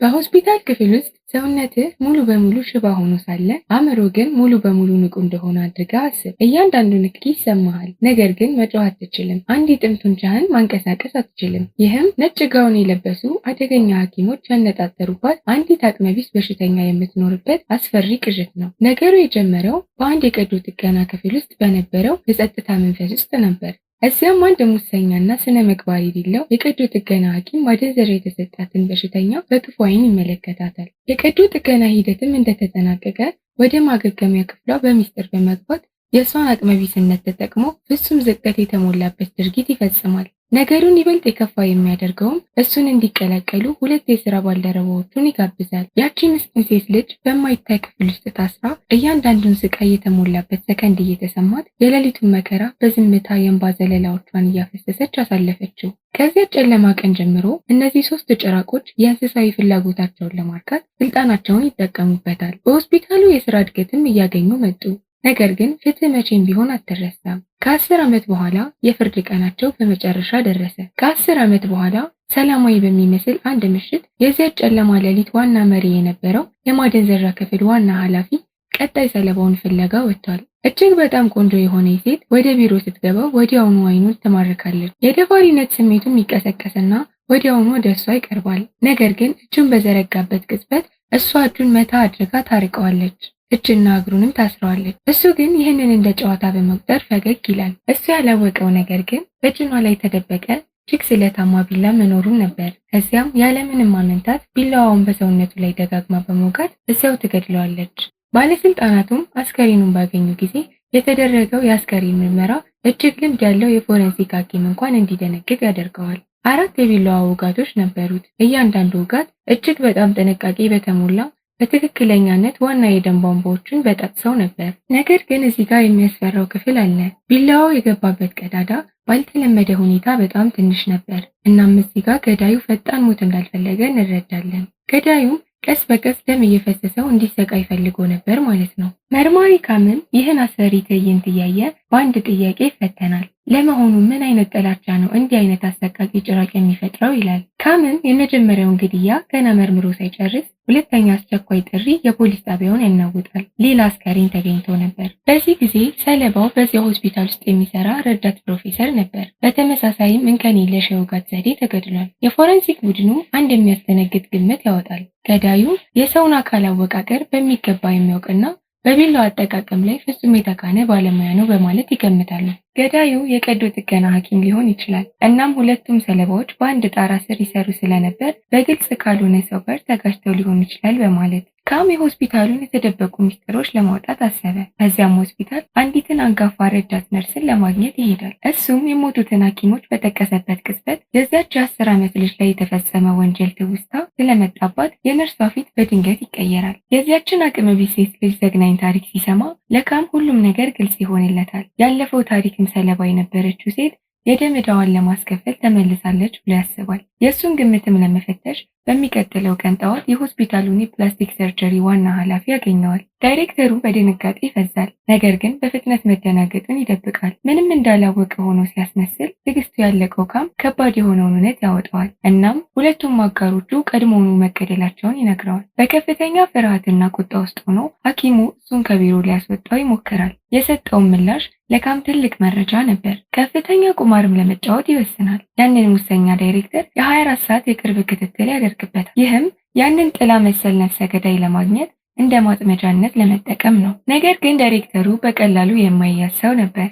በሆስፒታል ክፍል ውስጥ ሰውነትህ ሙሉ በሙሉ ሽባ ሆኖ ሳለ አእምሮ ግን ሙሉ በሙሉ ንቁ እንደሆነ አድርገህ አስብ። እያንዳንዱ ንክኪ ይሰማሃል፣ ነገር ግን መጮህ አትችልም። አንድ የጥም ጡንቻህን ማንቀሳቀስ አትችልም። ይህም ነጭ ጋውን የለበሱ አደገኛ ሐኪሞች ያነጣጠሩባት አንዲት አቅመቢስ በሽተኛ የምትኖርበት አስፈሪ ቅዠት ነው። ነገሩ የጀመረው በአንድ የቀዶ ጥገና ክፍል ውስጥ በነበረው የጸጥታ መንፈስ ውስጥ ነበር። እዚያም አንድ ሙሰኛና ስነ ምግባር የሌለው የቀዶ ጥገና ሐኪም ማደንዘዣ የተሰጣትን በሽተኛ በክፉ ዓይን ይመለከታታል። የቀዶ ጥገና ሂደትም እንደተጠናቀቀ ወደ ማገገሚያ ክፍሏ በሚስጥር በመግባት የእሷን አቅመቢስነት ተጠቅሞ ፍጹም ዝቅጠት የተሞላበት ድርጊት ይፈጽማል። ነገሩን ይበልጥ የከፋ የሚያደርገውም እሱን እንዲቀላቀሉ ሁለት የስራ ባልደረባዎቹን ይጋብዛል። ያቺ ምስኪን ሴት ልጅ በማይታይ ክፍል ውስጥ ታስራ እያንዳንዱን ስቃይ የተሞላበት ሰከንድ እየተሰማት የሌሊቱን መከራ በዝምታ የእንባ ዘለላዎቿን እያፈሰሰች አሳለፈችው። ከዚያ ጨለማ ቀን ጀምሮ እነዚህ ሶስት ጭራቆች የእንስሳዊ ፍላጎታቸውን ለማርካት ስልጣናቸውን ይጠቀሙበታል። በሆስፒታሉ የስራ እድገትም እያገኙ መጡ። ነገር ግን ፍትህ መቼም ቢሆን አትረሳም። ከ10 ዓመት በኋላ የፍርድ ቀናቸው በመጨረሻ ደረሰ። ከ10 ዓመት በኋላ ሰላማዊ በሚመስል አንድ ምሽት የዚያች ጨለማ ሌሊት ዋና መሪ የነበረው የማደንዘዣ ክፍል ዋና ኃላፊ ቀጣይ ሰለባውን ፍለጋ ወጥቷል። እጅግ በጣም ቆንጆ የሆነች ሴት ወደ ቢሮ ስትገባ ወዲያውኑ አይኑን ትማርካለች። የደፋሪነት ስሜቱም ይቀሰቀስና ወዲያውኑ ወደ እሷ ይቀርባል። ነገር ግን እጁን በዘረጋበት ቅጽበት እሷ እጁን መታ አድርጋ ታርቀዋለች። እጅና እግሩንም ታስረዋለች። እሱ ግን ይህንን እንደ ጨዋታ በመቁጠር ፈገግ ይላል። እሱ ያላወቀው ነገር ግን በጭኗ ላይ የተደበቀ እጅግ ስለታማ ቢላ መኖሩን ነበር። ከዚያም ያለምንም ማመንታት ቢላዋውን በሰውነቱ ላይ ደጋግማ በመውጋት እዚያው ትገድለዋለች። ባለስልጣናቱም አስከሬኑን ባገኙ ጊዜ የተደረገው የአስከሬን ምርመራ እጅግ ልምድ ያለው የፎረንሲክ ሐኪም እንኳን እንዲደነግጥ ያደርገዋል። አራት የቢላዋ ውጋቶች ነበሩት። እያንዳንዱ ውጋት እጅግ በጣም ጥንቃቄ በተሞላ በትክክለኛነት ዋና የደም ቧንቧዎቹን በጣጥሰው ነበር። ነገር ግን እዚህ ጋር የሚያስፈራው ክፍል አለ። ቢላዋው የገባበት ቀዳዳ ባልተለመደ ሁኔታ በጣም ትንሽ ነበር። እናም እዚህ ጋር ገዳዩ ፈጣን ሞት እንዳልፈለገ እንረዳለን። ገዳዩም ቀስ በቀስ ደም እየፈሰሰው እንዲሰቃይ ፈልጎ ነበር ማለት ነው። መርማሪ ካምም ይህን አስፈሪ ትዕይንት እያየ በአንድ ጥያቄ ይፈተናል። ለመሆኑ ምን አይነት ጥላቻ ነው እንዲህ አይነት አሰቃቂ ጭራቅ የሚፈጥረው ይላል። ካምም የመጀመሪያውን ግድያ ገና መርምሮ ሳይጨርስ ሁለተኛ አስቸኳይ ጥሪ የፖሊስ ጣቢያውን ያናውጣል። ሌላ አስከሬን ተገኝቶ ነበር። በዚህ ጊዜ ሰለባው በዚያው ሆስፒታል ውስጥ የሚሰራ ረዳት ፕሮፌሰር ነበር። በተመሳሳይም እንከን የለሽ የውጋት ዘዴ ተገድሏል። የፎረንሲክ ቡድኑ አንድ የሚያስደነግጥ ግምት ያወጣል። ገዳዩ የሰውን አካል አወቃቀር በሚገባ የሚያውቅና በቢላዋ አጠቃቀም ላይ ፍጹም የተካነ ባለሙያ ነው በማለት ይገምታሉ። ገዳዩ የቀዶ ጥገና ሐኪም ሊሆን ይችላል። እናም ሁለቱም ሰለባዎች በአንድ ጣራ ስር ይሰሩ ስለነበር በግልጽ ካልሆነ ሰው ጋር ተጋጭተው ሊሆን ይችላል በማለት ካም የሆስፒታሉን የተደበቁ ሚስጥሮች ለማውጣት አሰበ። ከዚያም ሆስፒታል አንዲትን አንጋፋ ረዳት ነርስን ለማግኘት ይሄዳል። እሱም የሞቱትን ሐኪሞች በጠቀሰበት ቅጽበት የዚያች የ10 ዓመት ልጅ ላይ የተፈጸመ ወንጀል ትውስታ ስለመጣባት የነርሷ ፊት በድንገት ይቀየራል። የዚያችን አቅመቢስ ሴት ልጅ ዘግናኝ ታሪክ ሲሰማ ለካም ሁሉም ነገር ግልጽ ይሆንለታል። ያለፈው ታሪክም ሰለባ የነበረችው ሴት የደም ዕዳዋን ለማስከፈል ተመልሳለች ብሎ ያስባል። የእሱን ግምትም ለመፈተሽ በሚቀጥለው ቀን ጠዋት የሆስፒታሉን የ plastic surgery ዋና ኃላፊ ያገኘዋል። ዳይሬክተሩ በድንጋጤ ይፈዛል። ነገር ግን በፍጥነት መደናገጡን ይደብቃል። ምንም እንዳላወቀ ሆኖ ሲያስመስል ትዕግስቱ ያለቀው ካም ከባድ የሆነውን እውነት ያወጣዋል። እናም ሁለቱም አጋሮቹ ቀድሞውኑ መገደላቸውን ይነግረዋል። በከፍተኛ ፍርሃትና ቁጣ ውስጥ ሆኖ ሐኪሙ እሱን ከቢሮ ሊያስወጣው ይሞክራል። የሰጠውን ምላሽ ለካም ትልቅ መረጃ ነበር። ከፍተኛ ቁማርም ለመጫወት ይወስናል። ያንን ሙሰኛ ዳይሬክተር የ24 ሰዓት የቅርብ ክትትል ያደርግበታል። ይህም ያንን ጥላ መሰል ነፍሰ ገዳይ ለማግኘት እንደ ማጥመጃነት ለመጠቀም ነው። ነገር ግን ዳይሬክተሩ በቀላሉ የማይያዝ ሰው ነበር።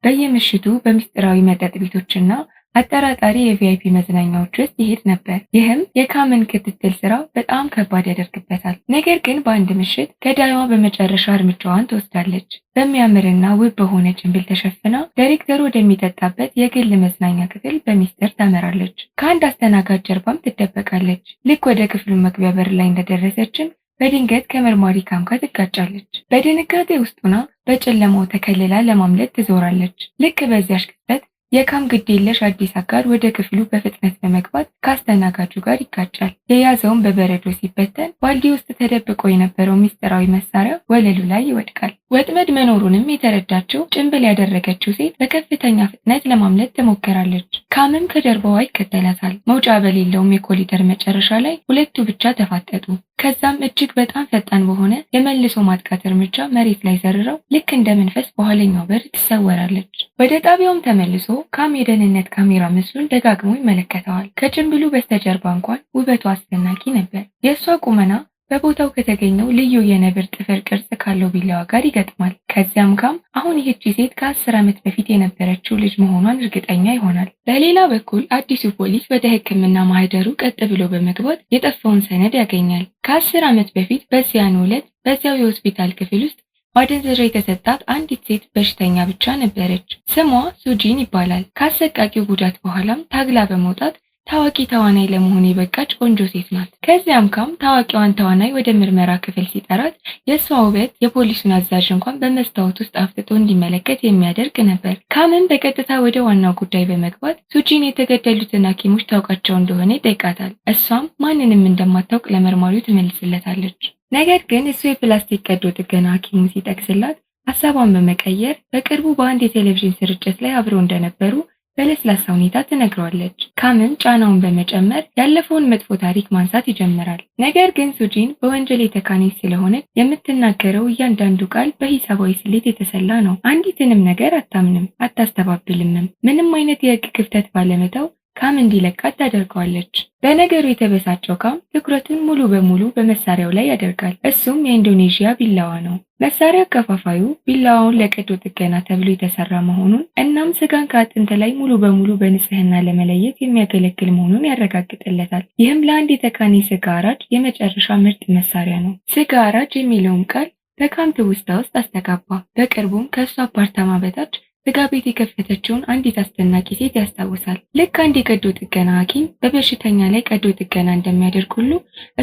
በየምሽቱ በምስጢራዊ መጠጥ ቤቶችና አጠራጣሪ የ VIP መዝናኛዎች ውስጥ ይሄድ ነበር። ይህም የካምን ክትትል ስራ በጣም ከባድ ያደርግበታል። ነገር ግን በአንድ ምሽት ገዳይዋ በመጨረሻ እርምጃዋን ትወስዳለች። በሚያምርና ውብ በሆነ ጭንብል ተሸፍና ዳይሬክተሩ ወደሚጠጣበት የግል መዝናኛ ክፍል በሚስጥር ታመራለች። ከአንድ አስተናጋጅ ጀርባም ትደበቃለች። ልክ ወደ ክፍሉ መግቢያ በር ላይ እንደደረሰችም በድንገት ከመርማሪ ካም ጋር ትጋጫለች። በድንጋጤ ውስጥ ሆና በጨለማው ተከልላ ለማምለጥ ትዞራለች። ልክ በዚያች ቅጽበት የካም ግዴለሽ አዲስ አጋር ወደ ክፍሉ በፍጥነት በመግባት ከአስተናጋጁ ጋር ይጋጫል። የያዘውን በበረዶ ሲበተን ባልዲ ውስጥ ተደብቆ የነበረው ምስጢራዊ መሳሪያ ወለሉ ላይ ይወድቃል። ወጥመድ መኖሩንም የተረዳችው ጭንብል ያደረገችው ሴት በከፍተኛ ፍጥነት ለማምለጥ ትሞክራለች። ካምም ከጀርባዋ ይከተላታል። መውጫ በሌለውም የኮሪደር መጨረሻ ላይ ሁለቱ ብቻ ተፋጠጡ። ከዛም እጅግ በጣም ፈጣን በሆነ የመልሶ ማጥቃት እርምጃ መሬት ላይ ዘርረው ልክ እንደ መንፈስ በኋለኛው በር ትሰወራለች። ወደ ጣቢያውም ተመልሶ ካም የደህንነት ካሜራ ምስሉን ደጋግሞ ይመለከተዋል። ከጭንብሉ በስተጀርባ እንኳን ውበቱ አስደናቂ ነበር። የእሷ ቁመና በቦታው ከተገኘው ልዩ የነብር ጥፍር ቅርጽ ካለው ቢላዋ ጋር ይገጥማል። ከዚያም ካም አሁን ይህቺ ሴት ከ10 ዓመት በፊት የነበረችው ልጅ መሆኗን እርግጠኛ ይሆናል። በሌላ በኩል አዲሱ ፖሊስ ወደ ሕክምና ማህደሩ ቀጥ ብሎ በመግባት የጠፋውን ሰነድ ያገኛል። ከ10 ዓመት በፊት በዚያኑ ዕለት በዚያው የሆስፒታል ክፍል ውስጥ ማደንዘዣ የተሰጣት አንዲት ሴት በሽተኛ ብቻ ነበረች። ስሟ ሱጂን ይባላል። ከአሰቃቂው ጉዳት በኋላም ታግላ በመውጣት ታዋቂ ተዋናይ ለመሆን የበቃች ቆንጆ ሴት ናት። ከዚያም ካም ታዋቂዋን ተዋናይ ወደ ምርመራ ክፍል ሲጠራት የእሷ ውበት የፖሊሱን አዛዥ እንኳን በመስታወት ውስጥ አፍጥጦ እንዲመለከት የሚያደርግ ነበር። ካምም በቀጥታ ወደ ዋናው ጉዳይ በመግባት ሱጂን የተገደሉትን ሐኪሞች ታውቃቸው እንደሆነ ይጠይቃታል። እሷም ማንንም እንደማታውቅ ለመርማሪው ትመልስለታለች። ነገር ግን እሱ የፕላስቲክ ቀዶ ጥገና ሐኪሙን ሲጠቅስላት ሀሳቧን በመቀየር በቅርቡ በአንድ የቴሌቪዥን ስርጭት ላይ አብረው እንደነበሩ በለስላሳ ሁኔታ ትነግረዋለች። ካምም ጫናውን በመጨመር ያለፈውን መጥፎ ታሪክ ማንሳት ይጀምራል። ነገር ግን ሱጂን በወንጀል የተካነች ስለሆነች የምትናገረው እያንዳንዱ ቃል በሂሳባዊ ስሌት የተሰላ ነው። አንዲትንም ነገር አታምንም፣ አታስተባብልምም። ምንም አይነት የህግ ክፍተት ባለመተው ካም እንዲለቃት ታደርገዋለች። በነገሩ የተበሳጨው ካም ትኩረቱን ሙሉ በሙሉ በመሳሪያው ላይ ያደርጋል። እሱም የኢንዶኔዥያ ቢላዋ ነው። መሳሪያ አከፋፋዩ ቢላዋውን ለቀዶ ጥገና ተብሎ የተሰራ መሆኑን እናም ስጋን ከአጥንት ላይ ሙሉ በሙሉ በንጽህና ለመለየት የሚያገለግል መሆኑን ያረጋግጥለታል። ይህም ለአንድ የተካነ ስጋ አራጅ የመጨረሻ ምርጥ መሳሪያ ነው። ስጋ አራጅ የሚለውም ቃል በካም ትውስታ ውስጥ አስተጋባ። በቅርቡም ከእሱ አፓርታማ በታች ስጋ ቤት የከፈተችውን አንዲት አስደናቂ ሴት ያስታውሳል። ልክ አንድ የቀዶ ጥገና ሐኪም በበሽተኛ ላይ ቀዶ ጥገና እንደሚያደርግ ሁሉ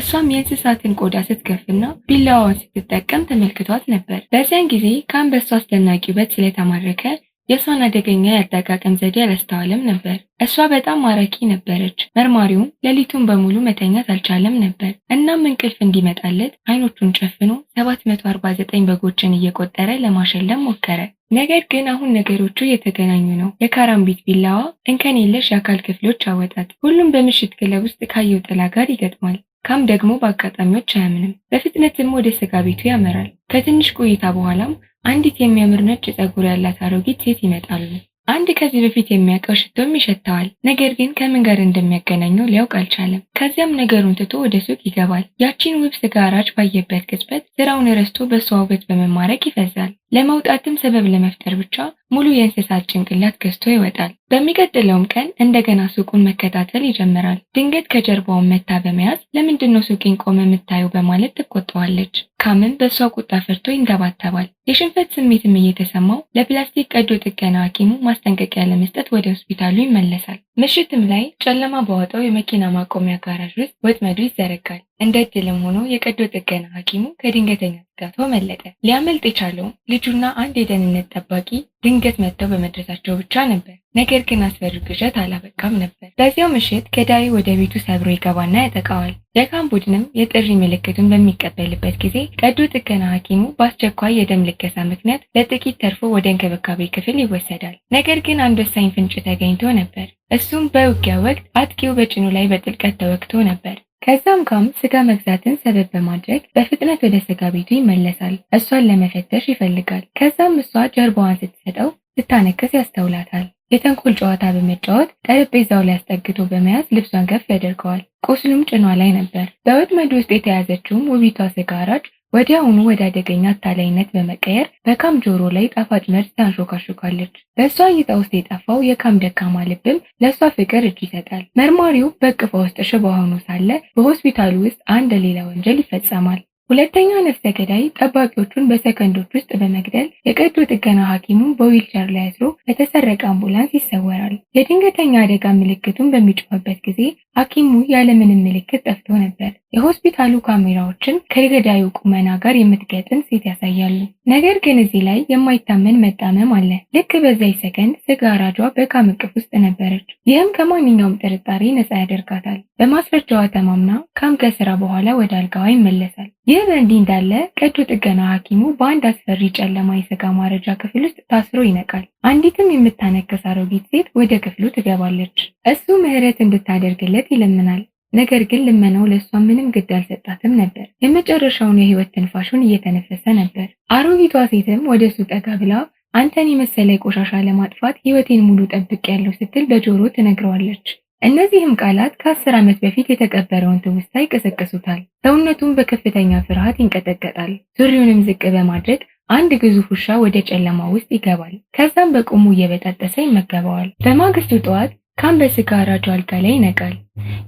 እሷም የእንስሳትን ቆዳ ስትገፍና ቢላዋውን ስትጠቀም ተመልክቷት ነበር። በዚያን ጊዜ ካም በሷ አስደናቂ ውበት ስለተማረከ የእሷን አደገኛ የአጠቃቀም ዘዴ አላስተዋለም ነበር። እሷ በጣም ማራኪ ነበረች። መርማሪውም ሌሊቱን በሙሉ መተኛት አልቻለም ነበር። እናም እንቅልፍ እንዲመጣለት አይኖቹን ጨፍኖ 749 በጎችን እየቆጠረ ለማሸለም ሞከረ። ነገር ግን አሁን ነገሮቹ እየተገናኙ ነው። የካራምቢት ቢላዋ፣ እንከን የለሽ የአካል ክፍሎች አወጣጥ፣ ሁሉም በምሽት ክለብ ውስጥ ካየው ጥላ ጋር ይገጥማል። ካም ደግሞ በአጋጣሚዎች አያምንም። በፍጥነትም ወደ ስጋ ቤቱ ያመራል። ከትንሽ ቆይታ በኋላም አንዲት የሚያምር ነጭ ፀጉር ያላት አሮጊት ሴት ይመጣሉ። አንድ ከዚህ በፊት የሚያውቀው ሽቶም ይሸተዋል። ነገር ግን ከምን ጋር እንደሚያገናኘው ሊያውቅ አልቻለም። ከዚያም ነገሩን ትቶ ወደ ሱቅ ይገባል። ያቺን ውብ ስጋ አራጅ ባየበት ቅጽበት ስራውን ረስቶ በእሷ ውበት በመማረክ ይፈዛል። ለመውጣትም ሰበብ ለመፍጠር ብቻ ሙሉ የእንስሳት ጭንቅላት ገዝቶ ይወጣል። በሚቀጥለውም ቀን እንደገና ሱቁን መከታተል ይጀምራል። ድንገት ከጀርባውን መታ በመያዝ ለምንድን ነው ሱቄን ቆመህ የምታየው በማለት ትቆጣዋለች። ካምም በእሷ ቁጣ ፈርቶ ይንተባተባል። የሽንፈት ስሜትም እየተሰማው ለፕላስቲክ ቀዶ ጥገና ሐኪሙ ማስጠንቀቂያ ለመስጠት ወደ ሆስፒታሉ ይመለሳል። ምሽትም ላይ ጨለማ በዋጠው የመኪና ማቆሚያ ጋራዥ ውስጥ ወጥመዱ ይዘረጋል። እንደ ዕድልም ሆኖ የቀዶ ጥገና ሐኪሙ ከድንገተኛ ስጋቱ አመለጠ። ሊያመልጥ የቻለውም ልጁና አንድ የደህንነት ጠባቂ ድንገት መጥተው በመድረሳቸው ብቻ ነበር። ነገር ግን አስፈሪው ቅዠት አላበቃም ነበር። በዚያው ምሽት ገዳዩ ወደ ቤቱ ሰብሮ ይገባና ያጠቃዋል። የካም ቡድንም የጥሪ ምልክቱን በሚቀበልበት ጊዜ ቀዶ ጥገና ሐኪሙ በአስቸኳይ የደም ልገሳ ምክንያት ለጥቂት ተርፎ ወደ እንክብካቤ ክፍል ይወሰዳል። ነገር ግን አንድ ወሳኝ ፍንጭ ተገኝቶ ነበር። እሱም በውጊያ ወቅት አጥቂው በጭኑ ላይ በጥልቀት ተወግቶ ነበር። ከዛም ካም ስጋ መግዛትን ሰበብ በማድረግ በፍጥነት ወደ ስጋ ቤቱ ይመለሳል። እሷን ለመፈተሽ ይፈልጋል። ከዛም እሷ ጀርባዋን ስትሰጠው ስታነክስ ያስተውላታል። የተንኮል ጨዋታ በመጫወት ጠረጴዛው ላይ አስጠግቶ በመያዝ ልብሷን ከፍ ያደርገዋል። ቁስሉም ጭኗ ላይ ነበር። በወጥመድ ውስጥ የተያዘችውም ውቢቷ ስጋ አራጅ ወዲያውኑ ወደ አደገኛ አታላይነት በመቀየር በካም ጆሮ ላይ ጣፋጭ መርዝ ታንሾካሾካለች። በእሷ እይታ ውስጥ የጠፋው የካም ደካማ ልብም ለእሷ ፍቅር እጅ ይሰጣል። መርማሪው በእቅፏ ውስጥ ሽባ ሆኖ ሳለ በሆስፒታሉ ውስጥ አንድ ሌላ ወንጀል ይፈጸማል። ሁለተኛ ነፍሰ ገዳይ ጠባቂዎቹን በሰከንዶች ውስጥ በመግደል የቀዶ ጥገና ሐኪሙን በዊልቸር ላይ አስሮ በተሰረቀ አምቡላንስ ይሰወራል። የድንገተኛ አደጋ ምልክቱን በሚጮህበት ጊዜ ሐኪሙ ያለምንም ምልክት ጠፍቶ ነበር። የሆስፒታሉ ካሜራዎችም ከገዳዩ ቁመና ጋር የምትገጥም ሴት ያሳያሉ። ነገር ግን እዚህ ላይ የማይታመን መጣመም አለ። ልክ በዚያች ሰከንድ ስጋ አራጇ በካም እቅፍ ውስጥ ነበረች። ይህም ከማንኛውም ጥርጣሬ ነፃ ያደርጋታል። በማስረጃዋ ተማምና ካም ከስራ በኋላ ወደ አልጋዋ ይመለሳል። ይህ በእንዲህ እንዳለ ቀዶ ጥገና ሐኪሙ በአንድ አስፈሪ ጨለማ የስጋ ማረጃ ክፍል ውስጥ ታስሮ ይነቃል። አንዲትም የምታነክስ አሮጊት ሴት ወደ ክፍሉ ትገባለች። እሱ ምህረት እንድታደርግለት ይለምናል። ነገር ግን ልመናው ለእሷ ምንም ግድ አልሰጣትም ነበር። የመጨረሻውን የህይወት ትንፋሹን እየተነፈሰ ነበር። አሮጊቷ ሴትም ወደ እሱ ጠጋ ብላ አንተን የመሰለ ቆሻሻ ለማጥፋት ህይወቴን ሙሉ ጠብቄያለሁ ስትል በጆሮ ትነግረዋለች። እነዚህም ቃላት ከ10 ዓመት በፊት የተቀበረውን ትውስታ ይቀሰቅሱታል። ሰውነቱን በከፍተኛ ፍርሃት ይንቀጠቀጣል። ሱሪውንም ዝቅ በማድረግ አንድ ግዙፍ ውሻ ወደ ጨለማ ውስጥ ይገባል። ከዛም በቁሙ እየበጣጠሰ ይመገበዋል። በማግስቱ ጠዋት ካም በስጋ አራጁ አልጋ ላይ ይነቃል።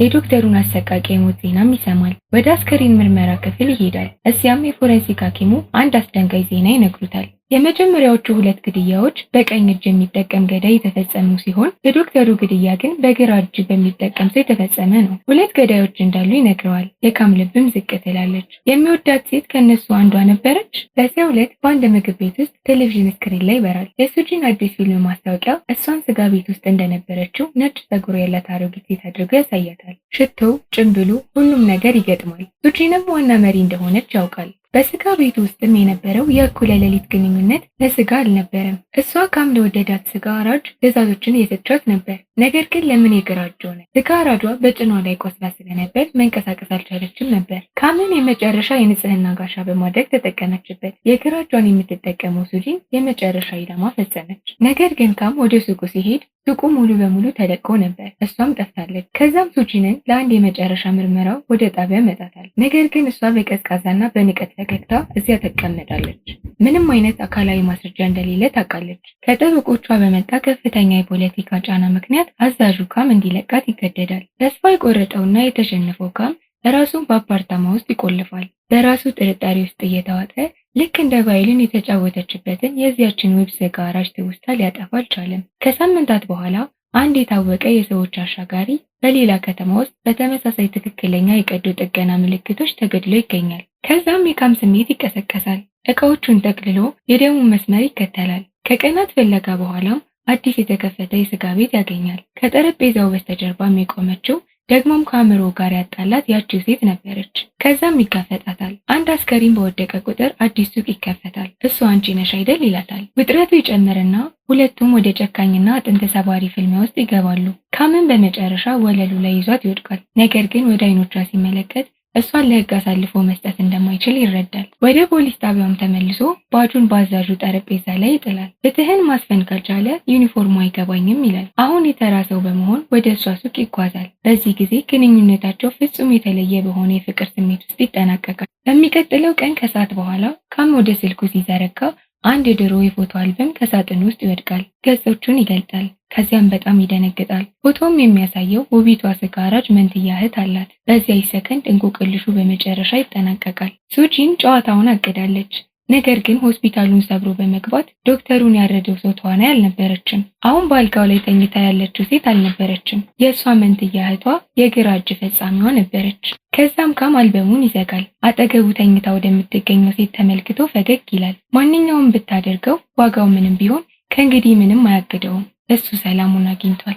የዶክተሩን አሰቃቂ የሞት ዜናም ይሰማል። ወደ አስከሬን ምርመራ ክፍል ይሄዳል። እዚያም የፎረንሲክ ሐኪሙ አንድ አስደንጋጭ ዜና ይነግሩታል። የመጀመሪያዎቹ ሁለት ግድያዎች በቀኝ እጅ የሚጠቀም ገዳይ የተፈጸሙ ሲሆን የዶክተሩ ግድያ ግን በግራ እጅ በሚጠቀም ሰው የተፈጸመ ነው። ሁለት ገዳዮች እንዳሉ ይነግረዋል። የካም ልብም ዝቅ ትላለች። የሚወዳት ሴት ከእነሱ አንዷ ነበረች። በዚያው ዕለት በአንድ ምግብ ቤት ውስጥ ቴሌቪዥን screen ላይ ይበራል። የሱጂን አዲስ ፊልም ማስታወቂያ እሷን ስጋ ቤት ውስጥ እንደነበረችው ነጭ ፀጉር ያላት አሮጊት ሴት አድርጎ ያሳያታል። ሽቶው፣ ጭንብሉ፣ ሁሉም ነገር ይገጥማል። ሱጂንም ዋና መሪ እንደሆነች ያውቃል። በስጋ ቤት ውስጥም የነበረው የእኩለ ሌሊት ግንኙነት ለስጋ አልነበረም። እሷ ካም ለወደዳት ስጋ አራጅ ትዕዛዞችን እየሰጫት ነበር። ነገር ግን ለምን የግራ እጅ ሆነ? ስጋ አራጇ በጭኗ ላይ ቆስላ ስለነበር መንቀሳቀስ አልቻለችም ነበር። ካምን የመጨረሻ የንጽህና ጋሻ በማድረግ ተጠቀመችበት። የግራ እጇን የምትጠቀመው ሱጂን የመጨረሻ ኢላማ ፈጸመች። ነገር ግን ካም ወደ ሱቁ ሲሄድ ሱቁ ሙሉ በሙሉ ተለቆ ነበር። እሷም ጠፍታለች። ከዛም ሱጂንን ለአንድ የመጨረሻ ምርመራው ወደ ጣቢያ መጣታል። ነገር ግን እሷ በቀዝቃዛና በንቀት ፈገግታ እዚያ ትቀመጣለች። ምንም አይነት አካላዊ ማስረጃ እንደሌለ ታውቃለች። ከጠበቆቿ በመጣ ከፍተኛ የፖለቲካ ጫና ምክንያት አዛዡ ካም እንዲለቃት ይገደዳል። ተስፋ የቆረጠውና የተሸነፈው ካም ራሱን በአፓርታማ ውስጥ ይቆልፋል። በራሱ ጥርጣሬ ውስጥ እየተዋጠ ልክ እንደ ቫዮሊን የተጫወተችበትን የዚያችን ውብ ስጋ አራጅ ትውስታ ሊያጠፋ አልቻለም። ከሳምንታት በኋላ አንድ የታወቀ የሰዎች አሻጋሪ በሌላ ከተማ ውስጥ በተመሳሳይ ትክክለኛ የቀዶ ጥገና ምልክቶች ተገድሎ ይገኛል። ከዛም የካም ስሜት ይቀሰቀሳል። እቃዎቹን ጠቅልሎ የደሙን መስመር ይከተላል። ከቀናት ፍለጋ በኋላም አዲስ የተከፈተ የስጋ ቤት ያገኛል። ከጠረጴዛው በስተጀርባም የቆመችው ደግሞም ከአእምሮ ጋር ያጣላት ያቺው ሴት ነበረች። ከዛም ይጋፈጣታል። አንድ አስከሬን በወደቀ ቁጥር አዲስ ሱቅ ይከፈታል። እሱ አንቺ ነሽ አይደል ይላታል። ውጥረቱ ይጨምርና ሁለቱም ወደ ጨካኝና አጥንት ሰባሪ ፍልሚያ ውስጥ ይገባሉ። ካምን በመጨረሻ ወለሉ ላይ ይዟት ይወድቃል። ነገር ግን ወደ አይኖቿ ሲመለከት እሷን ለሕግ አሳልፎ መስጠት እንደማይችል ይረዳል። ወደ ፖሊስ ጣቢያውም ተመልሶ ባጁን በአዛዡ ጠረጴዛ ላይ ይጥላል። ፍትህን ማስፈን ካልቻለ ዩኒፎርሙ አይገባኝም ይላል። አሁን የተራ ሰው በመሆን ወደ እሷ ሱቅ ይጓዛል። በዚህ ጊዜ ግንኙነታቸው ፍጹም የተለየ በሆነ የፍቅር ስሜት ውስጥ ይጠናቀቃል። በሚቀጥለው ቀን ከሰዓት በኋላ ካም ወደ ስልኩ ሲዘረጋ አንድ የድሮ የፎቶ አልበም ከሳጥን ውስጥ ይወድቃል። ገጾቹን ይገልጣል። ከዚያም በጣም ይደነግጣል። ፎቶም የሚያሳየው ውቢቷ ስጋ አራጅ መንትያ እህት አላት። በዚያች ሰከንድ እንቆቅልሹ በመጨረሻ ይጠናቀቃል። ሱጂን ጨዋታውን አቅዳለች። ነገር ግን ሆስፒታሉን ሰብሮ በመግባት ዶክተሩን ያረደው ሰው ተዋናይ አልነበረችም። አሁን በአልጋው ላይ ተኝታ ያለችው ሴት አልነበረችም። የእሷ መንትያ እህቷ የግራ እጅ ፈጻሚዋ ነበረች። ከዛም ካም አልበሙን ይዘጋል። አጠገቡ ተኝታ ወደምትገኘው ሴት ተመልክቶ ፈገግ ይላል። ማንኛውም ብታደርገው ዋጋው ምንም ቢሆን ከእንግዲህ ምንም አያግደውም። እሱ ሰላሙን አግኝቷል።